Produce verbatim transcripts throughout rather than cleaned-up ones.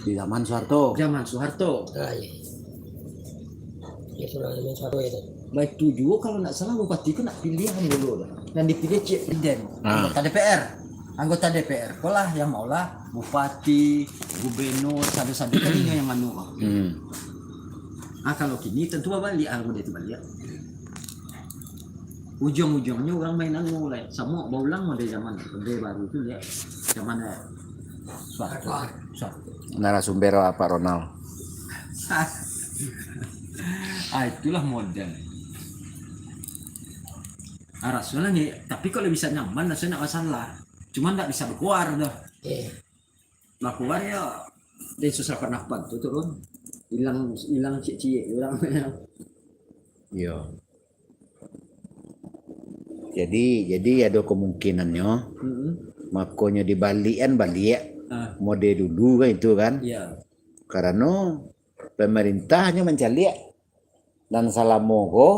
Di zaman Soeharto. Zaman Soeharto. Ah, iya. Ya, sudah zaman Soeharto itu. Baitu juo kalau ndak salah bupati ko ndak pilihan dulu tu. Nan dipilih ciek presiden, Ah. anggota D P R. Anggota D P R ko lah yang maulah bupati, gubernur, sado-sado tadi yang anu ko. Hmm. Ah, kalau kini tentu babaliak hal model tu baliak. Ujung-ujungnyo urang main anu lai. Samo baulang model zaman Orde Baru tu liek. Zaman eh, Soeharto. Soeharto. Narasumber Pak Ronald. Ah, itulah model. Ah, rasonyo ni, tapi kalau bisa nyaman, rasonyo ndak masalah. Cuma ndak bisa bakuar doh. Eh, Bakuar ya, Densus lapan lapan tu turun. Hilang, hilang ciek-ciek urang. Iyo. Jadi, jadi ado kemungkinannyo, Mm-mm. makonyo dibaliakan baliak Ah, model dulu kan itu kan. ya. Karano pemerintah hanyo mancaliak, dan salamo ko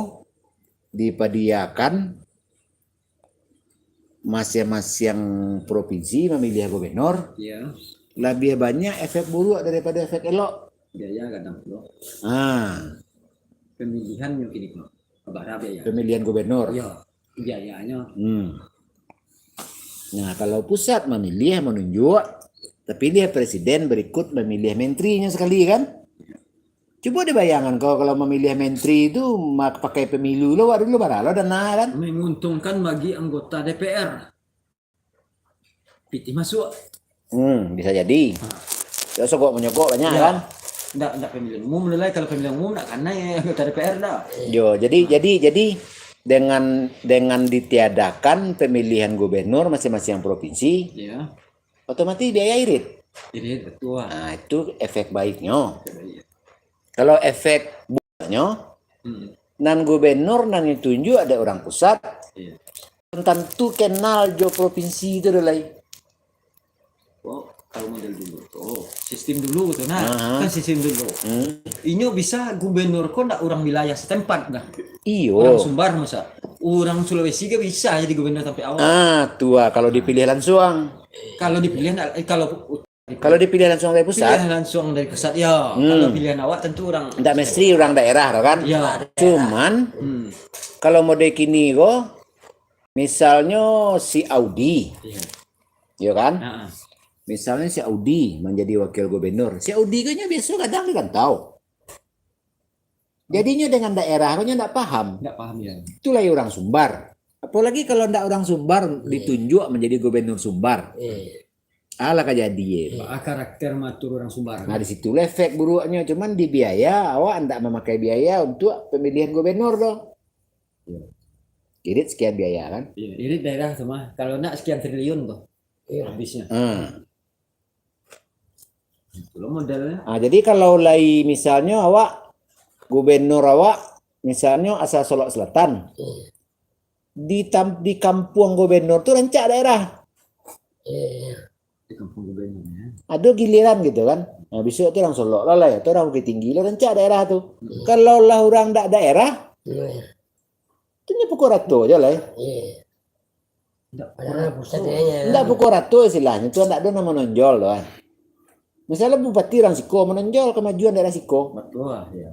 dipadiakan masiang-masiang provinsi mamiliah gubernur, Ya. labiah banyak efek buruak daripado efek elok. Biaya kadang pulo. Ha, Pemilihan nyo kini ko. Bara biaya. Pemilihan gubernur. Ya, biayanyo. Hmm. Nah, kalau pusat mamiliah, manunjuk, tapiliah presiden, berikut mamiliah menterinyo sakali kan. Cubo dibayangkan kalau, kalau mamiliah menteri tu ma- pakai pemilu lo, awak dulu bara lo dana kan. Menguntungkan bagi anggota D P R. Pitih masuk. Hmm, bisa jadi. Yo sogok manyogok banyak Ya. Kan. Ndak, ndak pemilihan umum lah. Kalau pemilihan umum ndak kanai anggota D P R dah. Yo, jadi jadi jadi dengan dengan ditiadakan pemilihan gubernur masing-masing provinsi, Ya. Otomatis biaya irit. Irit, betul lah. Nah, itu efek baiknyo. Iya. Kalau efek buruknyo, Hmm. Nan gubernur nan ditunjuk ado urang pusat, Iya. tantu kenal jo provinsi tu dah lai. Oh, kalau model dulu tu, oh, sistem dulu tu nah, Aha. Kan sistem dulu. Hmm. Inyo bisa gubernur ko ndak urang wilayah setempat dah. Iyo. Urang Sumbar masa. Urang Sulawesi ke bisa jadi gubernur sampai awak. Ah, tu ah, kalau dipilih langsung. Kalau dipilih ndak, eh, kalau Kalau dipilih langsung dari pusat, pilihan langsung dari pusat ya. Hmm. Kalau pilihan awak tentu urang ndak mesti urang daerah tu kan. Ya. Cuman Hmm. kalau model kini ko, misalnyo si Audi, Iya. yo kan? Heeh. Misalnyo si Audi manjadi wakil gubernur. Si Audi ko nyo biaso gadang di rantau. Jadinyo dengan daerah ko nyo ndak paham. Ndak paham ya. Itulah urang Sumbar. Apolagi kalau ndak urang Sumbar ditunjuk manjadi gubernur Sumbar. Iya. Alah ka jadi ye. Ah, karakter matur urang Sumbar. Nah, di situ lah efek buruknyo. Cuman di biaya, awak ndak mamakai biaya untuk pemilihan gubernur tu. Iya. Irit sekian biaya kan? Iya, irit daerah tu mah. Kalau nak sekian triliun tu Iya. habisnya. Hmm. Itulah modalnya. Ah, jadi kalau lai misalnyo awak gubernur awak misalnyo asal Solok Selatan. Iya. Di tam, di kampuang gubernur tu rancak daerah. Iya. Di kampung gubernur ya. Ado giliran gitu kan. Nah, besok tu urang Solok lah lah, atau urang Bukittinggi lah rancak daerah tu. Kalau lah urang ndak daerah, Iya. tu nyo pukul rata je lah. Iya. Ndak Karena pusat kayaknya. Ndak pukul rata istilahnyo tu, ndak ado nan manonjol tu kan. Misalnya bupati urang siko manonjol kemajuan daerah siko. Betul lah ya.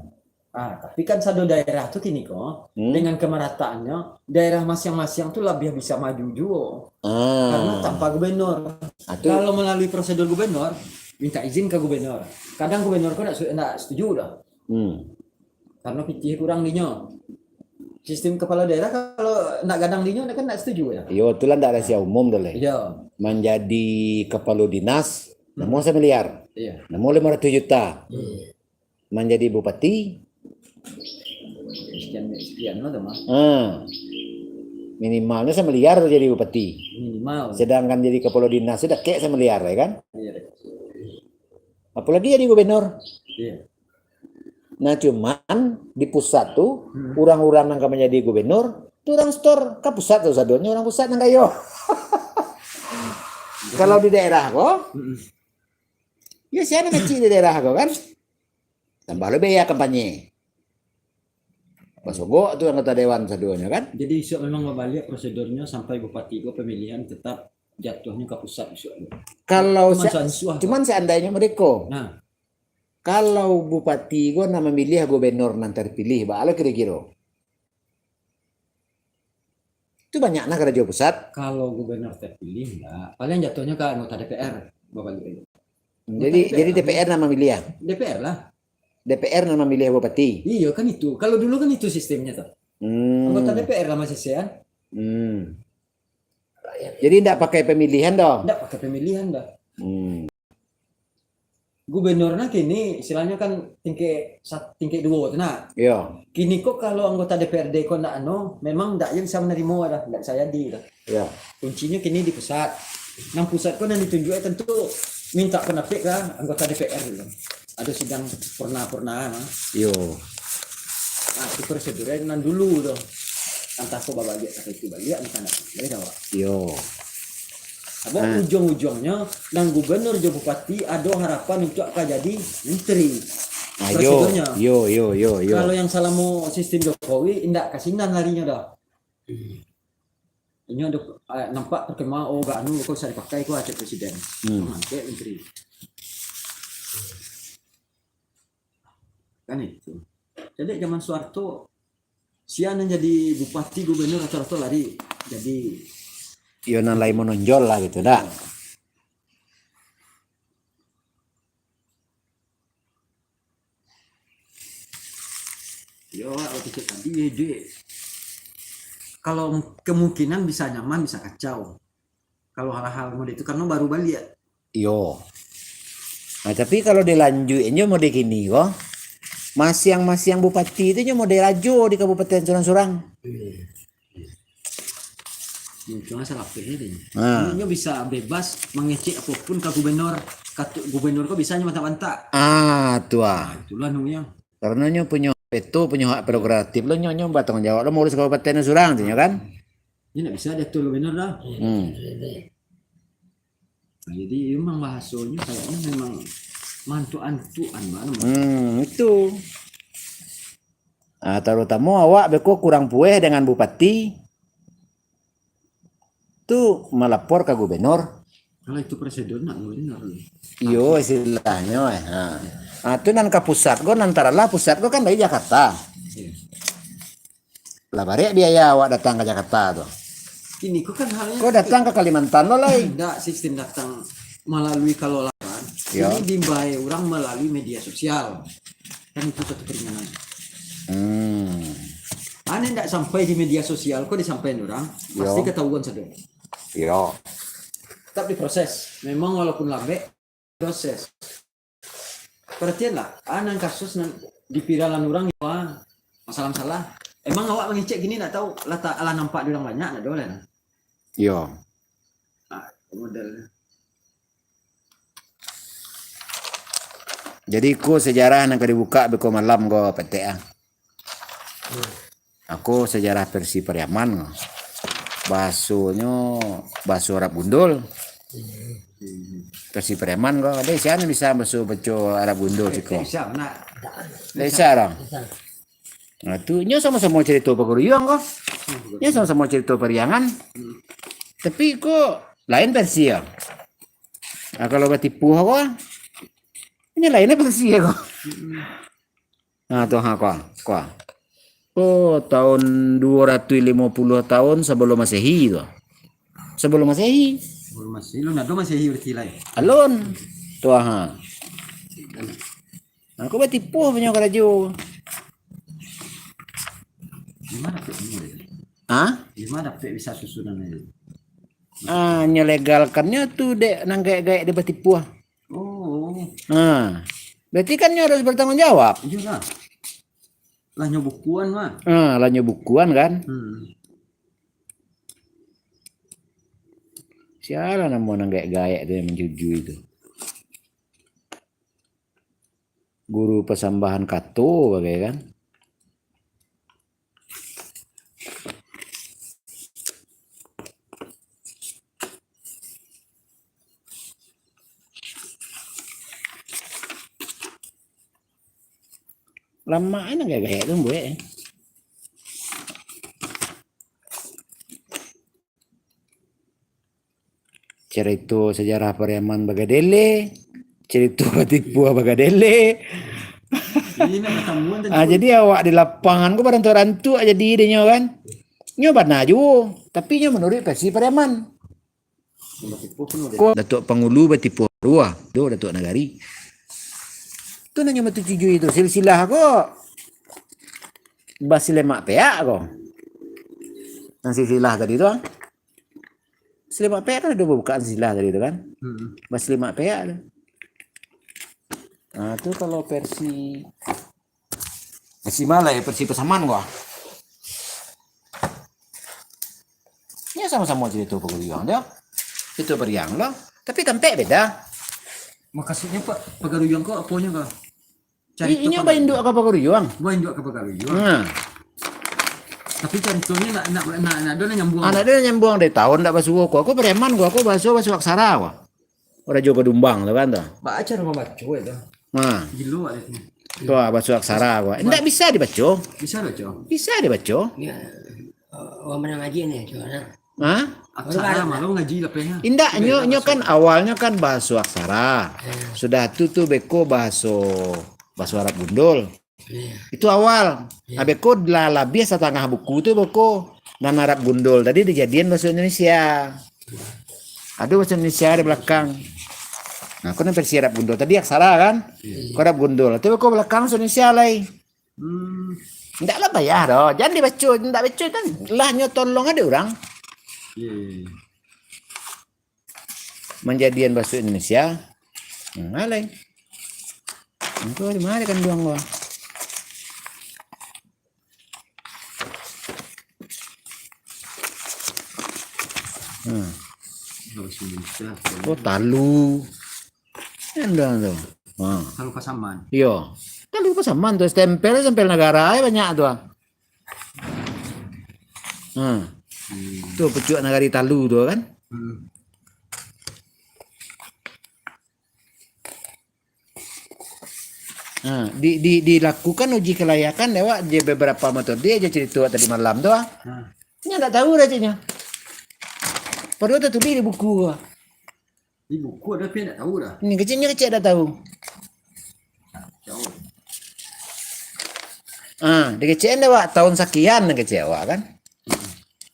Ah, tapi kan sado daerah tu kini ko Hmm. dengan kemerataannya daerah masing-masing tu lebih bisa maju juga. Ah. Karena tanpa gubernur. Ah, tu. Kalau melalui prosedur gubernur, minta izin ke gubernur. Kadang gubernur ko ndak su- ndak setuju dah. Hmm. Karena pitih kurang dinyo. Sistem kepala daerah kalau ndak gadang dinyo kan ndak setuju ya. Yo, itulah ndak rahasia umum tu lah. Iya. Manjadi kepala dinas, namo samiliar. Iya. Namo lima ratus juta. Iya. Manjadi bupati, Sekian sekian lah tu mah. ha, minimalnyo samiliar tu jadi bupati. Minimal. Sedangkan jadi kepala dinas tu dakek samiliar ya kan? Iya. Apolagi jadi gubernur. Iya. Nah, cuman di pusat tu Hmm. urang-urang nan ka manjadi gubernur tu urang setor ka pusat tu sadonyo urang pusat nan kayo. Kalau di daerah ko, Mm-mm. ya sia nan kecil di daerah ko kan. Tambah lo biaya kampanye. Basogok tu anggota dewan sadonyo kan. Jadi isuak memang babaliak prosedurnyo sampai bupati ko pemilihan tetap jatuhnyo ka pusat isuak. Kalau Cuman se- sansuah. Cuman seandainyo mereka Nah, Kalau bupati ko nan mamiliah gubernur nan terpilih, baa lo kiro-kiro? Tu banyak nah karajo pusat. Kalau gubernur terpilih, ndak. Paling jatuhnyo ka anggota D P R, babaliak. Jadi, jadi D P R nan mamiliah? D P R lah. D P R nan mamiliah bupati? Iyo, kan itu. Kalau dulu kan itu sistemnya tu. Hmm. Anggota D P R lah masih sean. Hmm. Jadi ndak pakai pemilihan doh? Ndak pakai pemilihan doh. Hmm. Gubernur nah kini istilahnyo kan tingkek sat-, tingkek duo tu nah. Iyo. Kini ko kalau anggota D P R D ko ndak anu, memang ndak bisa manarimo dah, ndak bisa jadi dah. Iyo. Kuncinyo kini di pusat. Nan pusat ko nan ditunjuak tentu minta pandapek ka anggota D P R dulu. Ado sidang purna-purna mah. Iyo. Nah, itu prosedur nan dulu tu. Antah ko babaliak, antah itu baliak, antah ndak. Iyo. Sabab ujuang-ujuangnyo, nan gubernur jo bupati ado harapan untuak ka jadi menteri. Ah, yo, yo, yo, yo, yo. Kalau yang salamo sistem Jokowi, indak ka sinan larinyo doh. Inyo ado, ah, nampak terkemah, oh, gak anu, kok usah dipakai, kok acak presiden. Hmm. Mangangkek menteri. Kan itu. Jadi zaman Soeharto, sia nan jadi bupati, gubernur, rata-rata lari jadi. Yo, nan lain menonjol lah gitu, dah. Yo, awak kecek tadi, dek. Kalau kemungkinan bisa nyaman, bisa kacau. Kalau hal-hal model itu, karena baru baliak. Iyo. Nah, tapi kalau dilanjuinnyo model kini ko, masiang-masiang bupati tu nyo model rajo di kabupaten surang-surang. Iyo. Cuma salah pilih deh. Nah. Inyo bisa bebas mangecek apapun ka gubernur, ka tu-, gubernur ko bisa nyo bantak-bantak. Ah, tu ah. Nah, itulah nunyo. Karena nyo punyo veto, punyo hak prerogatif lo, nyo, nyo batanggung jawab lo mengurus kabupaten surang tu nyo kan. Ini ndak bisa diatur lo benar dah. Hmm. Nah, jadi memang bahasonyo kayaknya memang mantuk-antukan banget. Hmm, itu. Ah, tarutamo awak beko kurang puas dengan bupati tu malapor ka gubernur. Kalau itu prosedur nak gubernur. Iyo, istilahnyo, eh. Ha. Ah, tu nan ka pusat ko, nan taralah pusat ko kan dari Jakarta. Iyo. Lah barek biaya awak datang ka Jakarta tu. Kini ko kan halnya ko datang ka Kalimantan lo lai. Ndak, sistem datang malalui, kalau lawan, iyo, ini diimbai urang malalui media sosial. Kan itu satu keringanan. Hmm. Ane ndak sampai di media sosial, ko disampaikan urang, iyo, pasti ketahuan sado. Iyo. Tetap diproses. Memang walaupun lambek, proses. Perhatianlah, ah, nan kasus nan dipiralan urang, wah, masalah-masalah. Emang awak mangecek gini ndak tahu, lah ta-, lah nampak di urang banyak, ndak doh lah. Iyo. Nah, model. Jadi, ko sejarah nan ka dibuka beko malam ko, Petek, ah. Ako sejarah versi Pariaman ko. Bahasonyo bahaso Arab Gundul. Versi Pariaman ko. Dek, sia nan bisa baso baco Arab Gundul siko? Dek, bisa, nak. Dek, bisa, dong. Bisa. Nah, tu, nyo samo-samo carito Pagaruyuang ko. Nyo samo-samo carito Pariangan. Tapi ko lain versi yo. Nah, kalau batipuah ko, nyo lain versi ko. Nah, tu, ha, ko, ko. Oh, tahun dua ratus lima puluh tahun sebelum Masehi tu. Sebelum Masehi. Sebelum Masehi, lun ado Masehi berarti lai. Alun. Tu, ha. Nah, ko batipuah punyo karajo. Di ma dapek umur yo? Ha? Di ma dapek bisa susunan itu? Ah, nyo legalkannyo tu dek nan gaek-gaek di batipuah. Oh. Nah, berarti kan nyo harus bertanggung jawab. Iyo lah. Lah nyo bukuan mah. Ah, lah nyo bukuan kan. Hmm. Sialah namo nan gaek-gaek tu yang manjujui tu. Guru pasambahan kato bagai kan. Lamak nian gagak tu buek. Carito sajarah Pariaman Bagadele, Jadi tu batipuah bagadelek. Ah, jadi awak di lapangan ko barantuk-rantuk jadi dinyo kan. Nyo bana juo, tapi nyo manuruik versi Pariaman. Ko Datuak Pangulu batipuah baruah, do Datuak Nagari. Tu nan nyo matuju itu silsilah ko. Basilemak peak ko. Nan silsilah tadi tu, ah. Silemak peak kan ado bukaan silsilah tadi tu kan. Hmm. Basilemak peak tu. Nah, tu kalau versi, versi ma lai, versi Pasaman ko. Nyo samo-samo carito pagaruyuang tu. Carito pariang lo. Tapi tampek beda. Makasuiknyo, Pak, pagaruyuang ko aponyo ko? Carito inyo pagaruyuang. Bainduak ka pagaruyuang. Bainduak ka pagaruyuang. Nah. Tapi caritonyo nak, nak, nak, nak ado nak nyambuang. Ah, nak ado nak nyambuang dari taun ndak basuo ko. Ko Pariaman ko, ko baso, baso aksara ko. Rajo Gadumbang tu kan tu. Baa caro mambaco itu? Nah. Gilo awak tu. Tu, ah, baso aksara ko. Ndak bisa dibaco. Bisa dibaco? Bisa dibaco. Ya, eh, urang pandai ngaji ni, cubo nah. Ha? Aksara malu ngaji lapehnya. Indak, nyo, nyo kan awalnyo kan bahaso aksara. Ya. Sudah tu, tu beko bahaso, bahaso Arab Gundul. Ya. Itu awal. Ya. Nah, beko lah labiah satangah buku tu beko. Nan Arab Gundul tadi dijadian bahaso Indonesia. Ado bahaso Indonesia di balakang. Nah, ko nan versi Arab Gundul tadi aksara kan? Ya. Ko Arab Gundul. Tu beko balakang bahaso Indonesia lai. Hmm. Ndak lah payah doh. Jan dibaco, ndak baco kan lah nyo tolong ado urang. Iya, iya, iya. Manjadian bahaso Indonesia. Hmm, alai. Engko di ma kanduang ko? Hmm. Bahaso Indonesia. Oh, talu. Endang tu. Ha. Talu Pasaman. Iyo. Talu Pasaman tu, stempel, stempel nagara ai banyak tu, ah. Ha. Hmm. Tu pucuak nagari Talu tu kan. Hmm. Ha, di, di, dilakukan uji kelayakan lewat je beberapa metode je carito tadi malam tu, ah. Ha. Nyo ndak tahu dah caknyo. Padahal tatulih di buku tu, ah. Di buku ado, tapi ndak tahu dah. Ni keceknyo kecek dak tahu. Jauh. Ah, dikecek dak, Wak, tahun sakian dikecek awak kan.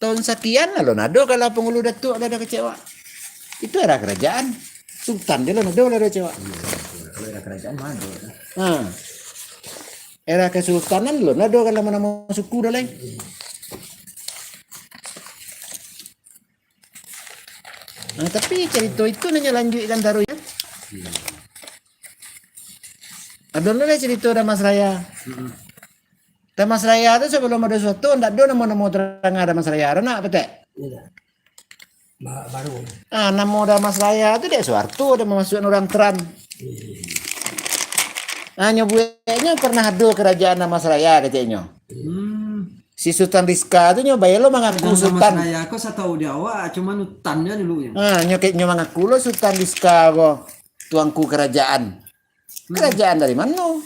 Tahun sakian alun ado kalau pangulu datuak dah, dah kecek awak. Itu era kerajaan. Sultan je alun ado lah dah kecek awak. Iya, kalau era kerajaan mah ado. Ha. Era kesultanan alun ado kalau namo-namo suku dah lai. Nah, tapi carito itu nan nyo lanjuikkan taruih, yo. Ado lah carito Damasraya. Mm-mm. Damasraya tu sabalum ado Suharto, ndak ado namo-namo tarang Damasraya, ado nak, Petek? Iya. Ba-, baru. Ah, namo Damasraya tu dek Suharto, ado mamasuakan urang Tran. Iya. Ah, nyo bueknyo pernah ado kerajaan Damasraya, keceknyo. Hmm. Si Sutan Rizka tu nyo bae lo mangaku Sutan. Kerajaan Damasraya ko satau di awak, cuman utannyo dulu nyo. Ha, nyo kek nyo mangaku lo Sutan Rizka ko tuangku kerajaan. Hmm. Kerajaan dari mano?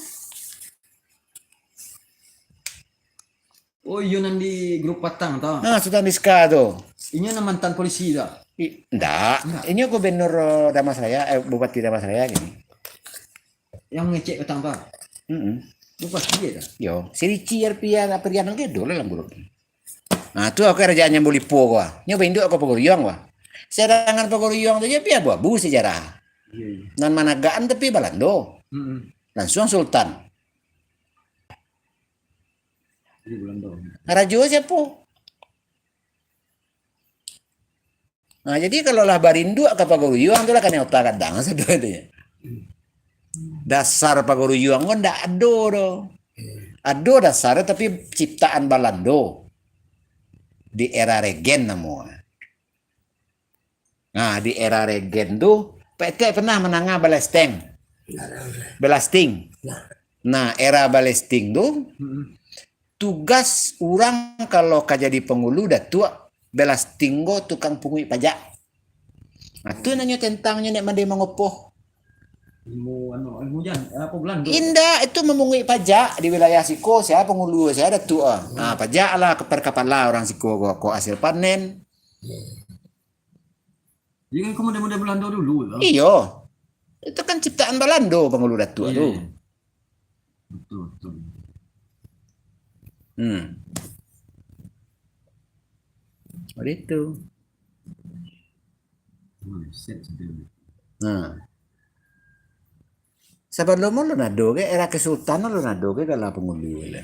Oh, iyo nan di Grup Patang tu. Ha, Sutan Rizka tu. Inyo nan mantan polisi tu. I-, ndak. Ndak. Inyo gubernur, eh, Damasraya, eh, Bupati Damasraya kini. Yang ngecek patang tu. Mm-mm. Bupati ya tu? Yo, si Rici Arpian, Aprian kan ado lah dalam grup. Nah, tu aku kerajaan Jambu Lipo ko. Nyo bainduak ko Pagaruyuang ko. Sadangan Pagaruyuang tu je pi abu-abu sejarah. Iya, iya. Nan managakan tapi Balando. Mm-mm. Langsuang Sultan. Jadi Balando. Rajo siapo? Nah, jadi kalau lah barinduak ka Pagaruyuang tu lah kanai ota gadang sado tu ya. Dasar Pagaruyuang ko ndak ado doh. Ado dasar tapi ciptaan Balando. Di era Regen namo. Nah, di era Regen tu, Petek pernah mandanga Balesteng. Balesting. Nah, era Balesting tu, mm-mm, tugas urang kalau ka jadi pangulu datuak, Balesting ko tukang punguik pajak. Nah, tu nan nyo tantangnyo nek mandeh mangopoh. Ilmu, anu, ilmu jan-, apo, Balando? Indak, itu mamunguik pajak di wilayah siko, sia pangulu, sia datuak, ah. Hmm. Ah, pajak lah ka-, per kapala urang siko ko, ko hasil panen. Hmm. Jadi kan model-model Balando dulu lah. Iyo. Itu kan ciptaan Balando, Pangulu Datuak tu. Iya. Betul, betul. Hmm. Begitu. Nah. Sabalun alun ado ge, era kesultanan alun ado ge gala pangulu le.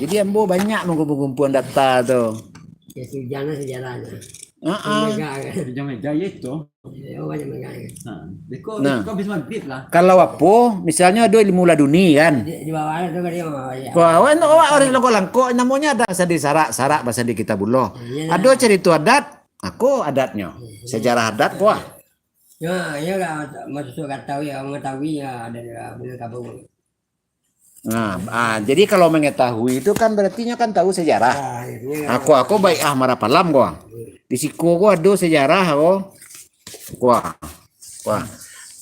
Jadi ambo banyak mangkumpua-kumpuan data tu. Ya, sejarah-sejarahnya. Heeh. Mega kan. Sejarah mega, ya itu. Ya, banyak mega kan. Ha, beko, nah, beko habis maghrib lah. Kalau apo, misalnyo ado ilmu laduni kan. Di, di bawah tu kan dia, oh, ya. Kau awak tu awak orang langkok-langkok, namonyo ada sadi sarak, sarak basadi kitabullah. Iya. Ado carito adat, ako adatnyo. Iya. Sejarah adat ko ah. Ya, ya lah, maksud kata ya, mengetahui ya dari Minangkabau. Nah, ah, jadi kalau mengetahui itu kan berarti nyo kan tahu sejarah. Ah, iya. Ako, ako baik ah marapalam ko. Di siko ko ado sejarah ko. Wah. Wah.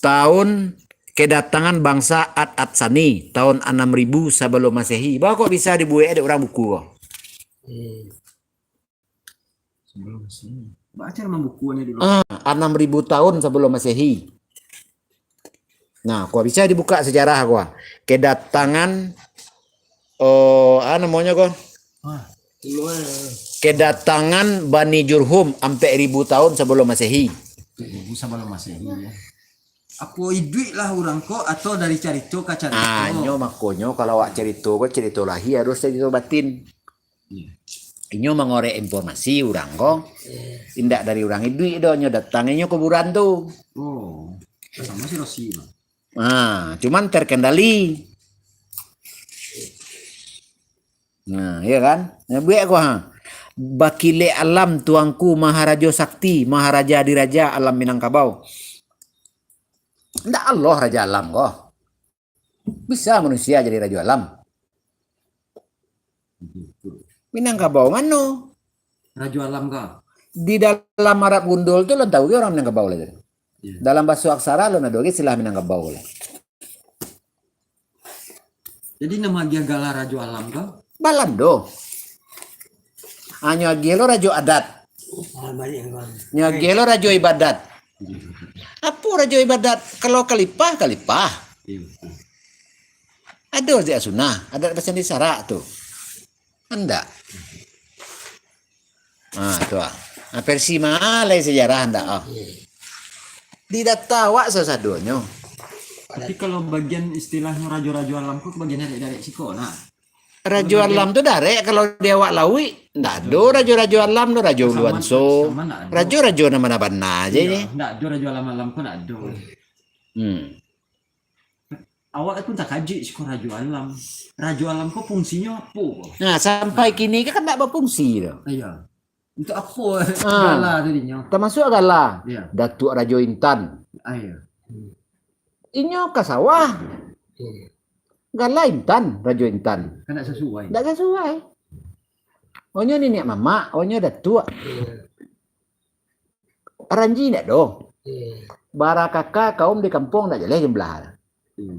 Tahun kedatangan bangsa At-Atsani, tahun anam ribu sabalum Masehi. Baa kok bisa dibuek dek urang buku ko? Hmm. Sebelum Masehi. Baca nama bukunya dulu. Ah, anam ribu tahun sabalum Masehi. Nah, ko bisa dibuka sejarah ko. Kedatangan, oh, ah, namonyo ko? Wah. Kedatangan Bani Jurhum ampek ribu tahun sabalum Masehi. Ribu sabalum Masehi, ya. Apo iduik lah urang ko atau dari carito ka carito? Ah, nyo makonyo kalau awak carito ko carito lahia harus carito batin. Iya. Inyo mangorek informasi urang ko. Iya. Indak dari urang iduik doh, nyo datang inyo kuburan tu. Oh, sama si Rosi, Bang. Nah, cuman terkendali. Nah, iya kan? Nah, buek ko ha. Bakilek alam tuangku Maharajo Sakti, Maharaja Diraja Alam Minangkabau. Ndak aloh Rajo Alam ko. Bisa manusia jadi Rajo Alam. Minangkabau mano? Rajo Alam ka? Di dalam Arab Gundul tu, lun tahu ge urang Minangkabau lah tu. Iya. Dalam baso aksara, lun ado ge istilah Minangkabau lah. Jadi, nama agiah gala Rajo Alam ka? Balando. Ah, nyo agiah lo Rajo Adat. Ah, balik, Bang. Nyo agiah lo Rajo Ibadat. Apo Rajo Ibadat? Kalau kalipah, kalipah. Iya, betul. Ado je sunnah, adat basandi sarak tu. Andak. Ah, tu ah. Ah, versi ma lai sejarah andak ah. Iya. Di data awak sasadonyo. Tapi kalau bagian istilahnyo Rajo-Rajo Alam ko bagian dari, dari siko nah. Rajo Alam tu darek, kalau di awak lauik, ndak ado rajo-rajo alam tu, Rajo Uluan So. Rajo-rajo nan bana-bana aja ni. Ndak ado rajo alam-alam ko, ndak ado. Hmm. Awak pun takajuik siko rajo alam. Rajo alam ko fungsinyo apo ko? Nah, sampai kini kan ndak bafungsi tu. Iya. Untuk apo gala tadinyo? Tamasuak gala. Iya. Datuak Rajo Intan. Ah, iya. Inyo ka sawah. Iya. Gala Intan, Rajo Intan. Kan ndak sasuai. Ndak sasuai. Onyo niniak mamak, onyo datuak. Iya. Aranji ndak doh. Iya. Bara kaka kaum di kampuang ndak jaleh jumlah. Iya.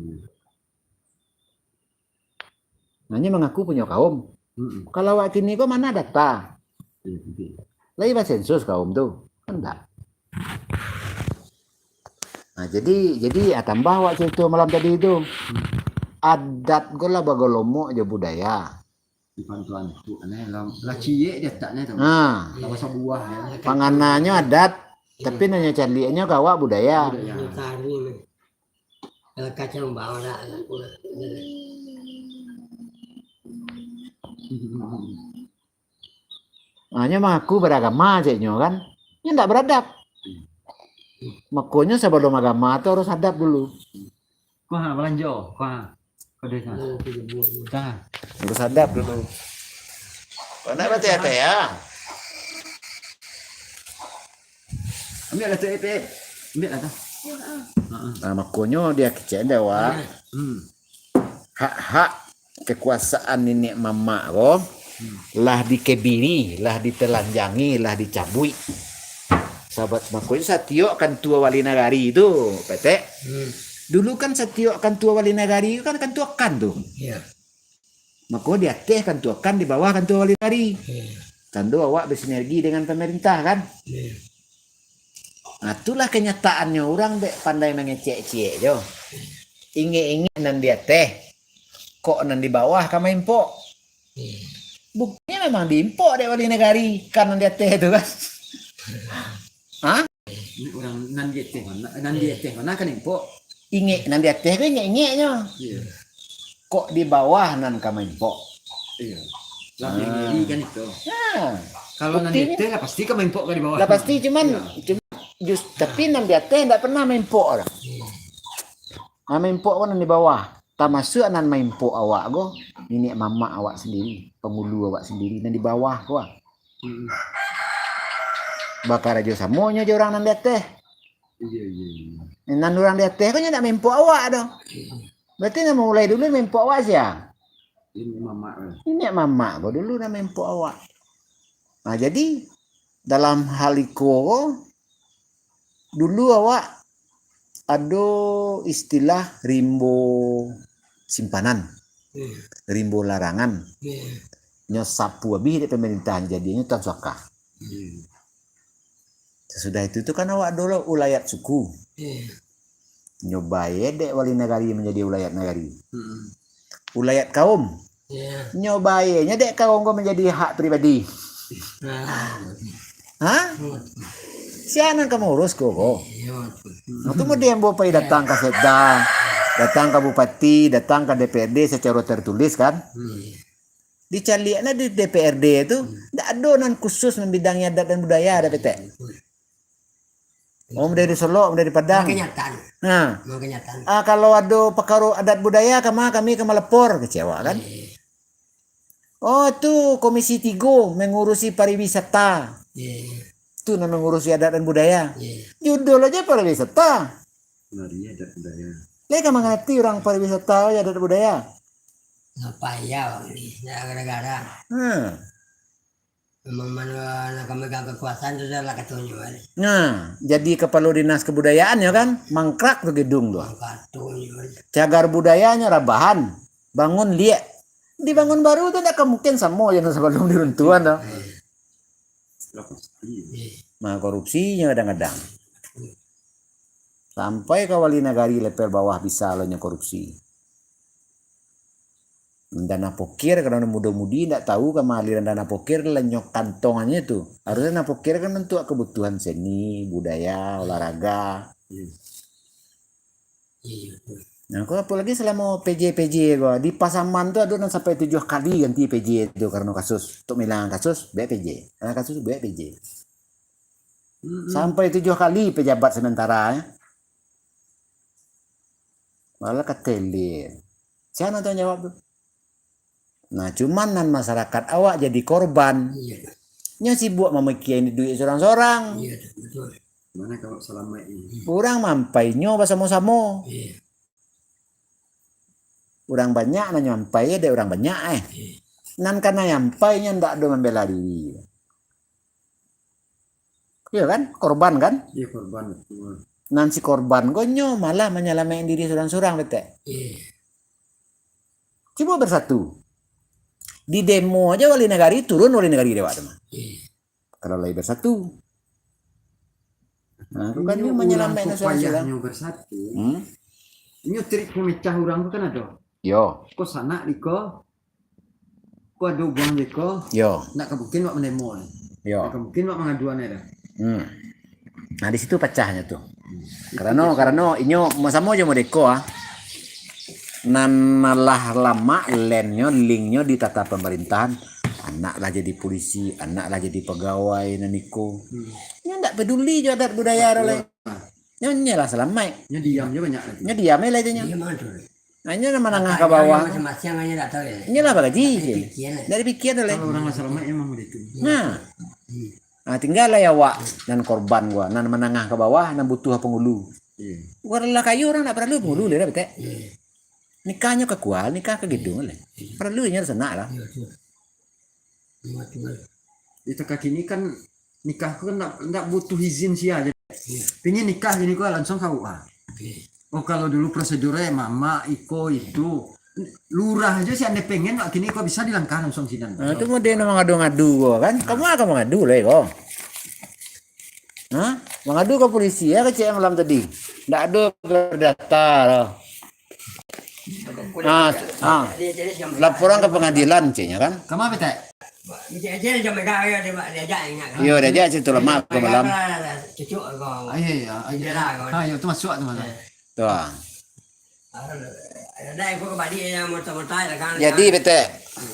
Nah, nyo mangaku punyo kaum. Mm-mm. Kalau awak kini ko mana data? Iya, betul. Lai basensus kaum tu? Kan ndak. Nah, jadi, jadi, ah, tambah awak carito malam tadi tu. Hmm. Adat ko lah bagolomok jo budaya. Di pantuan tu, aneh, lah, lah ciek di ataknyo tu. Nah. Lah basabuah, ya. Pangananyo adat, tapi nan nyo caliaknyo ka awak budaya. Budaya. Kalau kacang bawa lah, aku lah. Nah, nyo mangaku baragama, ceknyo kan. Nyo ndak baradab. Makonyo sabalum agama tu harus adab dulu. Ko ha, balanjo, ko ha. Ko duit ha. Dah. Harus adab dulu. Kau nak batai-batai ya? Ambil lah tu, Ip, Ip. Ambil lah tu. Ha, ha. Nah, makonyo dia kecek dah, Wak. Hmm. Hak-hak kekuasaan niniak mamak ko lah dikebiri, lah ditelanjangi, lah dicabuik. Sahabat, makonyo satiok kantua wali nagari tu, Petek. Hmm. Dulu kan satiok kantua wali nagari tu kan kantua kan tu. Iya. Mako di ateh kantua kan, di bawah kantua wali nagari. Iya. Tando awak bersinergi dengan pemerintah kan? Iya. Nah, itulah kenyataannyo, urang dek pandai mangecek ciek jo. Ingek-ingek nan di ateh, kok nan di bawah ka maimpok. Buktinyo memang diimpok dek wali nagari, kan nan di ateh tu kan. Ha? Urang nan di ateh ko, nan di ateh ko, nan ka maimpok. Ingek nan di ateh ko ingek-ingeknyo. Iyo. Kok di bawah nan ka maimpok. Iyo. Lah, ah, ngeri kan itu. Nah, kalau nan di ateh lah pasti ka maimpok ka di bawah. Lah pasti, cuman, iyo, cuma jus-, tapi nan di ateh ndak pernah maimpok lah. Nan maimpok ko nan di bawah. Tamasuak nan maimpok awak ko, niniak mamak awak sandiri, pangulu awak sandiri, nan di bawah ko. Hmm. Bakarajo samonyo jo urang nan di ateh. Iyo, iyo, iyo. Nan urang di ateh ko nyo ndak maimpok awak doh. Berarti nan mulai dulu maimpok awak sia? Niniak mamak. Niniak mamak ko dulu nan maimpok awak. Nah, jadi dalam hal iko ko, dulu awak ado istilah rimbo simpanan, hmm, rimbo larangan. Hmm. Nyo sapu abih dek pemerintah, jadinyo tan suaka. Hmm. Sasudah itu tu kan awak ado lo ulayat suku. Hmm. Nyo bae dek wali nagari manjadi ulayat nagari. Hmm. Ulayat kaum. Iyo. Nyo bae nyo dek kaum ko manjadi hak pribadi. Nah. Ha? Sia nan ka maurus ko, ko? Iyo, betul. Nah, tu mode ambo pai datang ka sekda, datang ka bupati, datang ka D P R D sacaro tertulis kan? Hmm. Dicaliak nah di D P R D tu, hmm, ndak ado nan khusus mambidangi adat dan budaya, ado, Petek? Betul. Oh, dari Solok, dari Padang. Memang kenyataan. Nah. Memang kenyataan. Ah, kalau ado pakaro adat budaya, kama kami ka malapor, kecewa kan? Iyo. Oh, tu Komisi Tigo mengurusi pariwisata. Iyo. Tu nan mengurusi adat dan budaya. Iyo. Judul aja pariwisata. Lari adat budaya. Lai ka mangarati urang pariwisata aja adat budaya. Ngapa iya, Bang, ni? Ndak gara-gara. Hmm. Memang mano nak ka megang kekuasaan tu, lah katonyo, kan? Nah, jadi kepala dinas kebudayaan, ya kan? Mangkrak tu gedung tu. Katonyo, kan? Cagar budayanya rabahan, bangun liek. Dibangun baru tu ndak ka mungkin samo yang sebelum diruntuhan tu. Eh. Lah pasti. Eh. Nah, korupsinya kadang-kadang. Sampai ka wali nagari level bawah bisa lah nyo korupsi. Dana pokir, karano mudo-mudi ndak tahu ka ma aliran dana pokir, lah nyo kantong aja tu. Harusnya dana pokir kan untuk kebutuhan seni, budaya, olahraga. Iya. Iya, betul. Nah, ko apolagi selamo P J-P J ko, di Pasaman tu ado nan sampai tujuah kali ganti P J tu karano kasus. Untuk mailangkan kasus, buek P J. Karano kasus, buek P J. Mm-mm. Sampai tujuah kali pejabat sementara, ya. Malah ka tele. Sia nan tanggung jawab tu? Nah, cuman nan masyarakat awak jadi korban. Iya. Nyo sibuk mamikia duit surang-surang. Iya, betul. Mana kalau salamaik ini? Urang maampai nyo basamo-samo. Iya. Urang banyak nan nyo ampai dek urang banyak, eh. Iya. Nan ka nyo ampai nyo ndak ado mambela diri. Iya kan? Korban kan? Iya, korban, betul. Nan si korban ko nyo malah manyalamaik diri surang-surang, Petek. Iya. Cubo bersatu. Di demo aja wali nagari, turun wali nagari dewak tu mah. Iya. Kalau lai bersatu. Nah, tu kan nyo manyalamaik urang tu surang-surang. Payah nyo bersatu. Hmm? Nyo trik pamecah urang tu kan ado. Yo. Ko sanak di ko, ko ado buang di ko. Yo. Ndak ka mungkin wak mandemo ni. Yo. Ndak ka mungkin wak mangaduan ni dah. Hmm. Nah, di situ pacahnyo tu. Hmm. Karano, karano inyo samo jo modeko, ah. Nan lah lamak lennyo, linknyo di tata pemerintahan. Anak lah jadi polisi, anak lah jadi pegawai, nan iko. Hmm. Nyo ndak peduli jo adat budaya dah lai. Nyo, nyo lah salamaik. Nyo diam je banyak lagi. Nyo diam je lah itu nyo. Diam aja. Nah, nyo lah manangah ka bawah. Masing-masing aja ndak tahu ya. Nyo lah bagaji je. Ndak dipikia dah lai. Kalau urang lah salamaik memang begitu. Nah. Hmm. Nah, tinggal lah awak nan korban ko, nan manangah ka bawah, nan butuh pangulu. Iya. Urang lah kayo, urang ndak paralu pangulu lai dah, Petek. Iya. Nikahnyo ka kual, nikah ka gedung lai. Paralu inyo sanak lah. Iya, betul. Iya, betul. Di teka kini kan nikah ko kan ndak, ndak butuh izin sia je. Iya. Pingin nikah kini ko langsung ka U A. Oke. Oh, kalau dulu prosedurnya mamak, iko, itu. Lurah aja sih andai pengen, wak kini ko bisa dilangkah langsung sinan. Nah, itu model mangadu-ngadu ko kan. Kamu akan mangadu lah ko. Ha? Mangadu ka polisi, ya, kecek malam tadi. Ndak ado berdata lah. Ha, ha. Laporan ka pangadilan, ceknyo kan? Kama, Petek? Iyo, diajak situ lama ka malam. Iyo, iyo, iyo. Ha, iyo, tu masuak tu, masuak. Tu, ah. Jadi, Petek.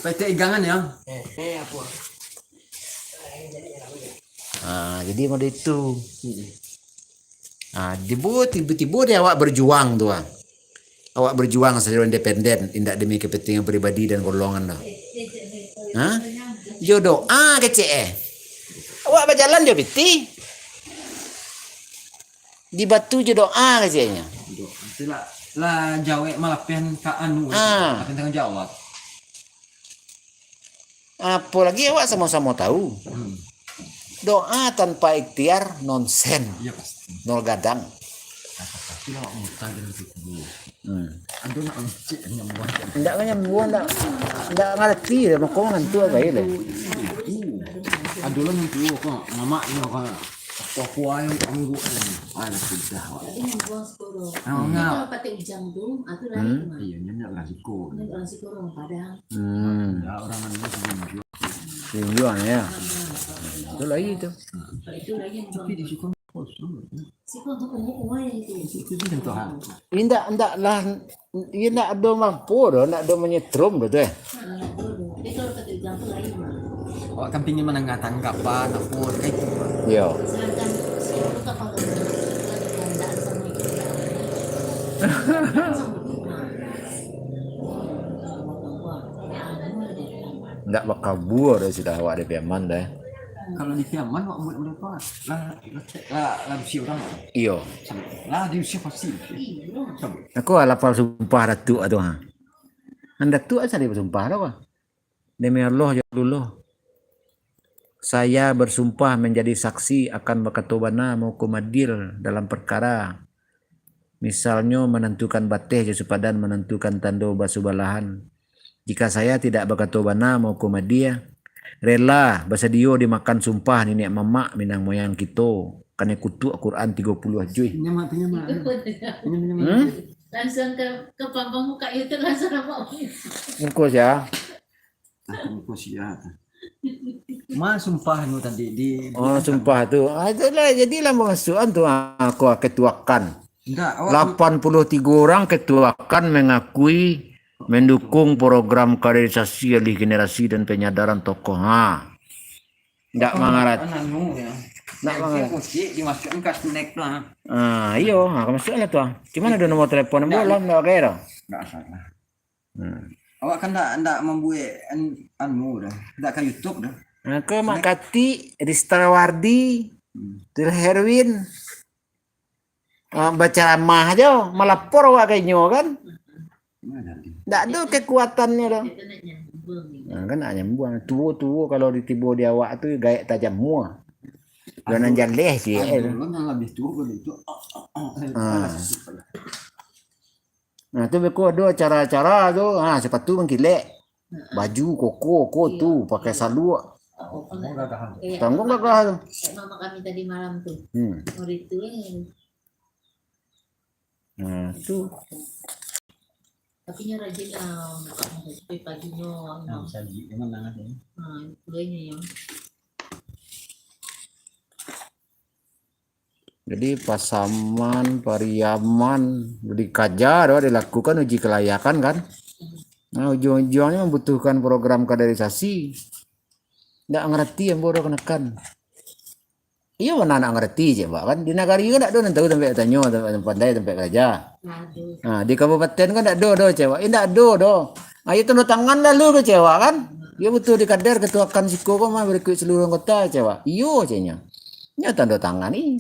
Petek Igangan, ya? Ha, jadi model itu. Ha, tibo, tibo-tibo deh awak berjuang tu, ah. Awak berjuang secara independen, indak demi kepentingan pribadi dan golongan tu. Ha? Yo doa kecek eh. Awak bajalan jo piti. Di batu jo doa keceknyo. Doa. Itulah, lah jawek malapian ka anu, ah, malapian tanggung jawab. Apolagi awak samo-samo tahu. Hmm. Doa tanpa ikhtiar nonsen. Iya, pasti. Nol gadang. Tapi awak muntah dalam kubur. Hmm. Aduh, nak ngecek nyambuah. Ndak nyambuah, ndak, ndak ngarati dah, mako ngantuk bae lah. Aduh lah, ngantuk kok. Mamak ni kok. Kok kuah yang angguk ni. Ah, lah sudah, wak. Tadi nyambuah sepuluh. Ah, enggak. Kalau pakai ujang tu, ah, tu lain. Hmm. Iya, nyo nak orang siko. Ini orang siko, orang Padang. Hmm. Ya, orang mana sih? Tunjuan, ya. Itu lagi tu. Itu lagi yang. Tapi di siko kosong. Siko untuk umur-umur itu. Itu, itu contoh, ha. Indak, indak lah, indak ado mampu doh, indak ado menyetrum doh tu, eh. Ha, betul. Dia kalau kata ujang tu lain, Mak. Awak kan pingin menangkap tanggapan, apa, kan itu, Mak. Yo. Sedangkan siko tu tak patut, kan, tak sama itu. Ndak bakabua dah sudah awak di Piaman dah. Kalau di Piaman awak buat berapa? Lah, lah, lah, lah usia urang. Iyo. Lah di usia pasti. Aku lah lapal sumpah Datuk tu, ha. Nan Datuk asa dia bersumpah dah, wah. Demi Allah, ya Allah. Saya bersumpah menjadi saksi akan bakato bana mahukum adil dalam perkara, misalnyo, manantukan bateh jo supadan, manantukan tando basubalahan. Jika saya tidak bakato bana mahukum adil, rela basadio dimakan sumpah niniak mamak minang moyang kito, kanai kutuak Quran tigo puluah juih. Pinjam, Mak, pinjam, Mak. Pinjam, pinjam, Mak. Hmm? Langsung ke, ke pampang buka YouTube, langsung nampak. Bungkus, ya. Ah, bungkus, ya. Ma sumpah nu tadi di, di. Oh, sumpah tu. Ah, itulah, jadilah masukan tu, ah, aku ketuakan. Enggak, awak. Lapan puluh tiga orang ketuakan mengakui mendukung program kaderisasi alih generasi dan penyadaran tokoh. Ha. Ndak mangarati. Anu, ya. Ndak mangarati. Kunci dimasukkan ke snack lah. Ah, iyo, ha, ka masuk lah tu, ah. Cuman ado nomor telepon ambo lah, ndak pakai dah. Ndak salah. Hmm. Awak kan ndak, ndak mambuek an-, anu dah, ndak ka YouTube dah. Nah, ko Mak Katik, Ristawardi, hmm. Til Herwin, ah, bacaramah jo, malapor awak ka inyo kan. Ndak ado kekuatannyo doh. Nah, kan nak nyambuang. Tuo-tuo kalau ditibo di awak tu gaek tajam mua. Nan jaleh ciek. Aduh, eh. Nan labiah tuo kalau itu. Ah. Nah, tu beko ado acara-acara tu, ha, sapatu mangkilek. Baju koko, ko tu, pakai saluak. Tangguang gagah tu. Kayak mama kami tadi malam tu. Hmm. Hari tu, eh. Nah, tu. Tapi nyo rajin lah, sampai pagi nyo. Nah, saji memang nangan ni. Ha, itu lah nyo yang. Jadi, Pasaman, Pariaman, dikaja doh, dilakukan uji kelayakan, kan? Nah, ujung-ujungnyo mambutuhkan program kaderisasi. Ndak ngarati ambo doh kanakan. Iyo, ma nan ndak ngarati, cek awak, kan? Di nagari kan ndak ado nan tahu tampek batanyo, tampek pandai, tampek karaja. Aduh. Nah, di kabupaten kan ndak ado doh, cek awak. Eh, ndak ado doh. Ayo tando tangan lalu, cek awak, kan? Iyo butuh di kader ketuakan siko ko mah, berikut seluruh anggota, cek awak. Iyo, ceknyo. Nyo tando tangan ni.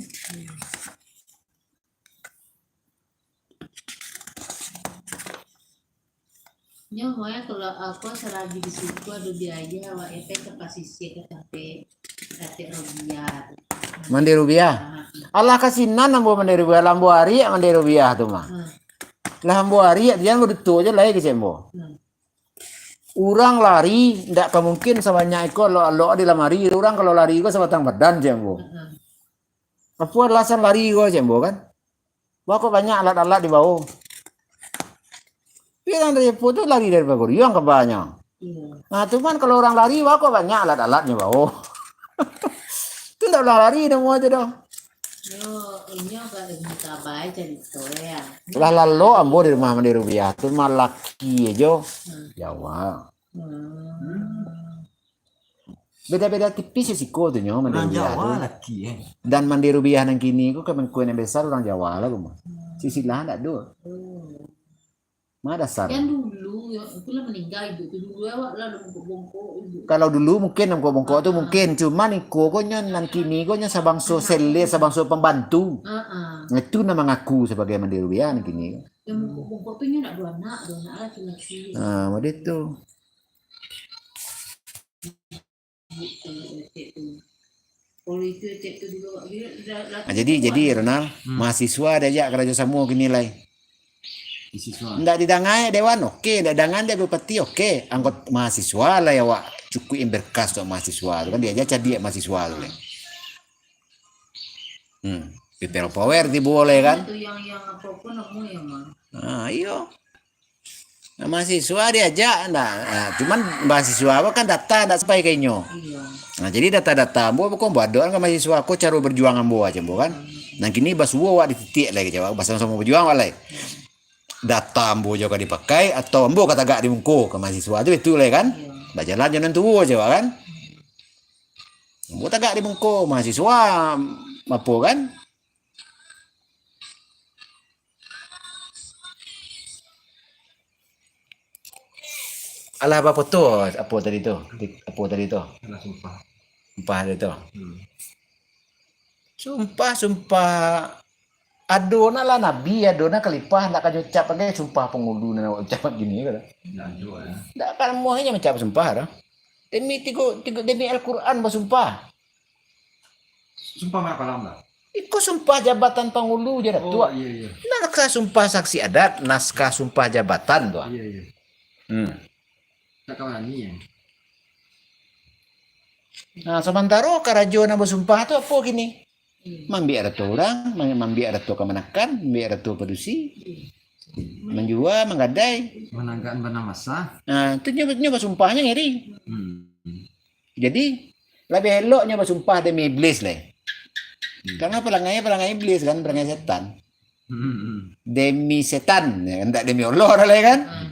Nyo, moya kalau apa, selagi di situ ado biaya, awak etek ka pasisia ka sampai Katik Rubiah tu. Mandi Rubiah. Ah. Alah kasinan ambo Mandi Rubiah, lah ambo ariak Mandi Rubiah tu mah. Hmm. Lah ambo ariak, jan baduto je lai kecek ambo. Hmm. Urang lari, ndak ka mungkin sabanyak iko alok-alok di lamari. Urang kalau lari ko sabatang badan je ambo. Hmm. Apo alasan lari ko, cek ambo kan? Wah, kok banyak alat-alat di bawah. Tapi urang dari Apo tu lari dari paguruan kabanyo. Iyo. Nah, cuman kalau urang lari, wah, kok banyak alat-alatnyo bawah. Tu ndak ulah lari namo tu doh. Yo, inyo ka ilmu tabai carito, yo. Lah lalo ambo di rumah Mande Rubiah tu, malaki ajo. Hmm. Jawa. Hmm. Beda-beda tipis siko tu nyo Mande Rubiah tu. Urang Jawa laki, eh. Dan Mande Rubiah nan kini ko, kemengko nan besar urang Jawa lah ko mah. Hmm. Sisilah ndak ado. Hmm. Ma dasar. Yang dulu, yang, itu lah maningga ibu tu. Dulu awak lah bongkok-bongkok ibu. Kalau dulu mungkin bongkok-bongkok tu mungkin. Cuman iko ko nyo nan kini ko nyo sabangso selir, sabangso pembantu. Ah, ah. Itu nan mangaku sabagai Mande Rubiah nan kini ko. Yang bongkok-bongkok tu nyo nak dua anak, dua anak laki-laki. Ah, model tu. Ah, jadi, jadi, Ronald, mahasiswa diajak karajo samo kini lai. Mahasiswa. Ndak didangai dewan, oke. Ndak didangai dek bupati, oke. Anggota mahasiswa lai awak cukuik berkas tu mahasiswa tu kan, diajak cadiak mahasiswa tu lai. Hmm. People power tibo lai kan. Itu yang, yang apa pun namo yang mah. Ah, iyo. Nah, mahasiswa diajak, nah, nah, cuman mahasiswa awak kan data ndak sampai ka inyo. Iyo. Nah, jadi data-data ambo, ambo ko ambo adokan ka mahasiswa ko caro berjuang ambo aja ambo kan. Hmm. Nan kini basuo awak di titik lai ka Jawa, basamo-samo berjuang awak lai. Hmm. Data ambo jo ka dipakai, atau ambo ka tagak di muko ka mahasiswa tu, itu lai kan. Iyo. Bajalan jo nan tuo jo kan. Hmm. Ambo tagak di muko mahasiswa, apo kan. Alah bafoto, apo tadi tu? Di, apo tadi tu? Alah sumpah. Sumpah tadi tu. Hmm. Sumpah, sumpah. Ado nak lah nabi, ado nak kalipah, nak ka ucap pakai sumpah pangulu, nak ucap gini ko. Ndak juo, yo. Ndak kan muahnyo ucap sumpah tu. Demi tigo, tigo, demi Al-Quran basumpah. Sumpah marapalam lah. Iko sumpah jabatan pangulu jo Datuak. Oh, iyo, iyo. Naskah sumpah saksi adat, naskah sumpah jabatan tu. Iyo, iyo. Hmm. Tak kawan ni, yo. Nah, samantaro karajo nan basumpah tu apo kini? Hmm. Maambiak arato urang, ma-, maambiak arato kamanakan, maambiak arato padusi. Hmm. Manjua, manggadai. Managak bana masa. Nah, tu nyo, nyo basumpahnyo ngeri. Hmm. Jadi, labiah eloknyo basumpah demi iblis lai. Hmm. Karano parangai, parangai iblis kan, parangai setan. Hmm. Demi setan, yo, ndak demi Allah dah lai kan? Hmm.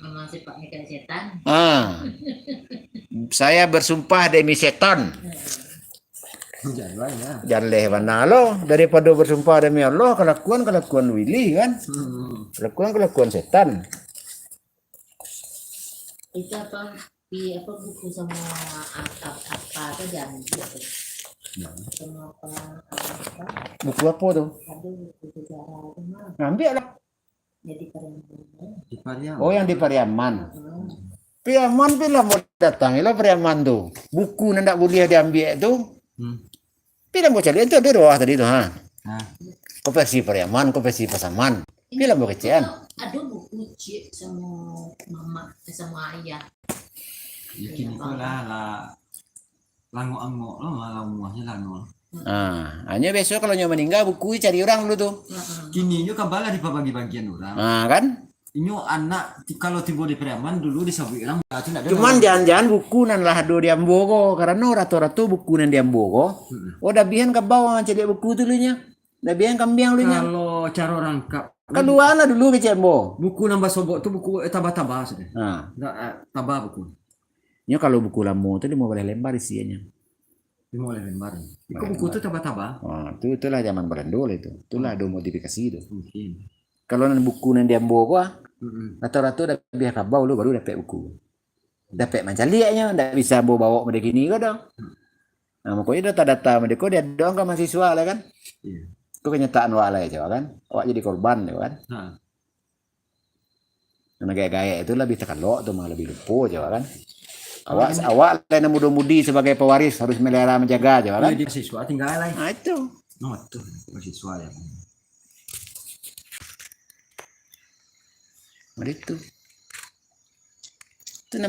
Memang sifatnya kayak setan. Ah. Saya bersumpah demi setan. Hmm. Jan lai, yo. Jan leh bana lo, daripado bersumpah demi Allah, kalakuan-kalakuan wilih kan? Hmm. Kalakuan-kalakuan setan. Itu apa, di apa buku sama ap-, ap-, apa tu diambiak tu? Nah. Sama apa, apa? Buku apo tu? Ada buku sejarah tu mah. Nah, ambiak lah. Jadi Pariaman. Di Pariaman. Oh, yang di Pariaman. Hmm. Pariaman pun lah mau datang lah Pariaman tu. Buku nan ndak buliah diambiak tu. Hmm. Pi lah ambo caliak tu, ado doh tadi tu, ha. Ha. Ko versi Pariaman, ko versi Pasaman. Pi lah ambo kecekan. Ado buku ciek samo mamak, samo ayah. Yo, kini ko lah, lah langok-angok lo, lah lamuahnyo lah no. Ha, hanyo biaso kalau nyo maningga, buku cari urang dulu tu. Heeh. Kini nyo ka balah dipabagi-bagian urang. Ha, kan? Inyo anak, ti-, kalau tibo di Pariaman dulu disabuik urang, berarti ndak ado. Cuman urang. Jan-jan buku nan lah ado di ambo ko, karano rato-rato buku nan di ambo ko, hmm, oh, dabihan kabau caliak buku tu lu nyo. Dabihan kambiang lu nyo. Kalau caro rangkap, kalua lah dulu kecek ambo. Buku nan basobok tu buku, eh, taba-taba sudah. Ha. Ndak, eh, taba buku. Nyo kalau buku lamo tu limo baleh lembar isiannyo. Limo baleh lembar. Iko buku tu taba-taba. Ha, tu, itulah zaman Balando lah itu. Itulah ado modifikasi tu. Mungkin. Kalau nan buku nan di ambo ko, ah, mm-mm, rato-rato dabiah kabau lu baru dapek buku. Dapek mancaliaknyo, ndak bisa ambo bawa model kini ko doh. Hmm. Nah, pokoknyo data-data model ko diadokan ka mahasiswa lah kan. Iyo. Ko kenyataan awak lah, jo kan. Awak jadi korban, jo kan. Ha. Nan gaek-gaek tu labiah takalok tu mah, labiah lupo jo kan. Awak, awak lah nan mudo-mudi sabagai pewaris harus melihara manjaga jo kan. Iyo, di siswa tinggal lai. Nah, itu. No, tu siswa yo. Macam itu.